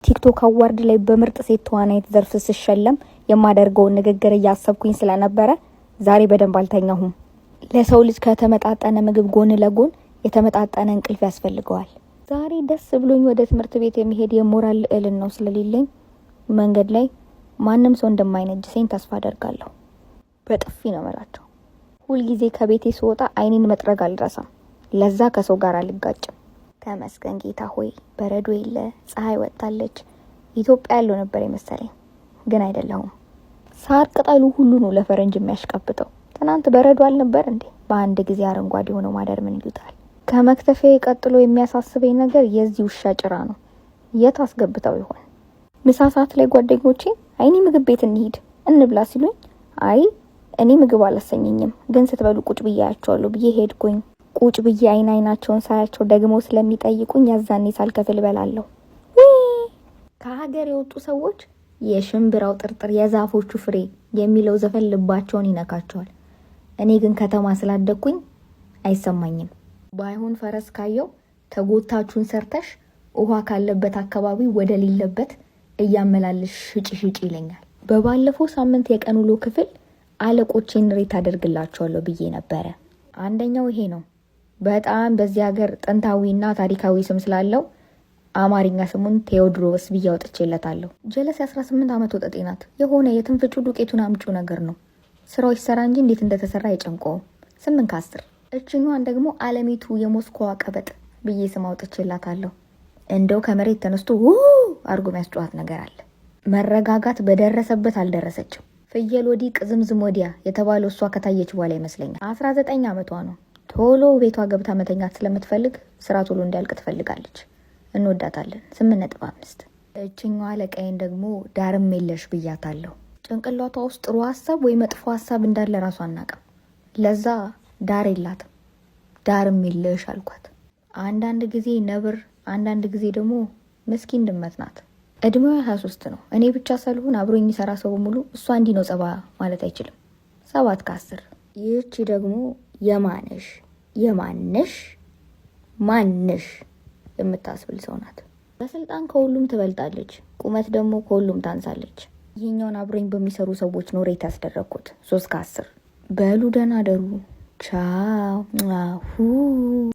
TikTok award ላይ በምርጥ ሴት ተዋናይት ዘርፍ ስሸለም የማደርገውን ንግግር እያሰብኩኝ ስለነበረ ዛሬ በደንብ አልተኛሁም። ለሰው ልጅ ከተመጣጠነ ምግብ ጎን ለጎን የተመጣጠነ እንቅልፍ ያስፈልገዋል። ዛሬ ደስ ብሎኝ ወደ ትምህርት ቤት የሚሄድ የሞራል ልዕልናው ስለሌለኝ መንገድ ላይ ማንም ሰው እንደማይነጅሰኝ ተስፋ አደርጋለሁ። በጥፊ ነው መላቸው። ሁልጊዜ ከቤቴ ስወጣ አይኔን መጥረግ አልረሳም። ለዛ ከሰው ጋር አልጋጭም። ተመስገን ጌታ ሆይ፣ በረዶ የለ፣ ፀሐይ ወጥታለች። ኢትዮጵያ ያለው ነበር የመሰለኝ፣ ግን አይደለሁም። ሳር ቅጠሉ ሁሉ ነው ለፈረንጅ የሚያሽቀብጠው። ትናንት በረዶ አልነበር እንዴ? በአንድ ጊዜ አረንጓዴ ሆነው ማደር ምን ይሉታል? ከመክተፌ ቀጥሎ የሚያሳስበኝ ነገር የዚህ ውሻ ጭራ ነው። የት አስገብተው ይሆን? ምሳ ሰዓት ላይ ጓደኞቼ አይኔ ምግብ ቤት እንሂድ እንብላ ሲሉኝ፣ አይ እኔ ምግብ አላሰኘኝም፣ ግን ስትበሉ ቁጭ ብዬ አያቸዋለሁ ብዬ ሄድኩኝ። ቁጭ ብዬ አይን አይናቸውን ሳያቸው ደግሞ ስለሚጠይቁኝ ያዛኔ ሳልከፍል እበላለሁ። ከሀገር የወጡ ሰዎች የሽምብራው ጥርጥር የዛፎቹ ፍሬ የሚለው ዘፈን ልባቸውን ይነካቸዋል። እኔ ግን ከተማ ስላደግኩኝ አይሰማኝም። ባይሆን ፈረስ ካየው ተጎታችሁን ሰርተሽ ውሃ ካለበት አካባቢ ወደ ሌለበት እያመላለሽ ሽጭ ሽጭ ይለኛል። በባለፈው ሳምንት የቀን ውሎ ክፍል አለቆቼን rate አደርግላቸዋለሁ ብዬ ነበረ። አንደኛው ይሄ ነው። በጣም በዚህ ሀገር ጥንታዊና ታሪካዊ ስም ስላለው አማርኛ ስሙን ቴዎድሮስ ብዬ አውጥቼለታለሁ። ጀለስ የ18 ዓመት ወጠጤ ናት። የሆነ የትንፍጩ ዱቄቱን አምጩ ነገር ነው። ስራው ይሰራ እንጂ እንዴት እንደተሰራ አይጨንቀውም። 8 ከ10። እችኛዋን ደግሞ አለሚቱ የሞስኮዋ ቀበጥ ብዬ ስም አውጥቼላታለሁ። እንደው ከመሬት ተነስቶ ው አርጎ የሚያስጨዋት ነገር አለ። መረጋጋት በደረሰበት አልደረሰችም። ፍየል ወዲህ ቅዝምዝም ወዲያ የተባለው እሷ ከታየች በኋላ ይመስለኛል። 19 ዓመቷ ነው። ቶሎ ቤቷ ገብታ መተኛት ስለምትፈልግ ስራ ቶሎ እንዲያልቅ ትፈልጋለች። እንወዳታለን። 8.5። እችኛዋ አለቃዬን ደግሞ ዳርም የለሽ ብያታለሁ። ጭንቅላቷ ውስጥ ጥሩ ሀሳብ ወይ መጥፎ ሀሳብ እንዳለ ራሷ አናውቅም። ለዛ ዳር የላትም። ዳርም የለሽ አልኳት። አንዳንድ ጊዜ ነብር፣ አንዳንድ ጊዜ ደግሞ ምስኪን ድመት ናት። እድሜዋ 23 ነው። እኔ ብቻ ሳልሆን አብሮ የሚሰራ ሰው በሙሉ እሷ እንዲህ ነው ጸባ ማለት አይችልም። 7 ከ10። ይህቺ ደግሞ የማነሽ የማነሽ ማነሽ የምታስብል ሰው ናት። በስልጣን ከሁሉም ትበልጣለች፣ ቁመት ደግሞ ከሁሉም ታንሳለች። ይህኛውን አብሮኝ በሚሰሩ ሰዎች ነው rate ያስደረግኩት፣ 3 ከ10። በሉ ደህና ደሩ። ቻው።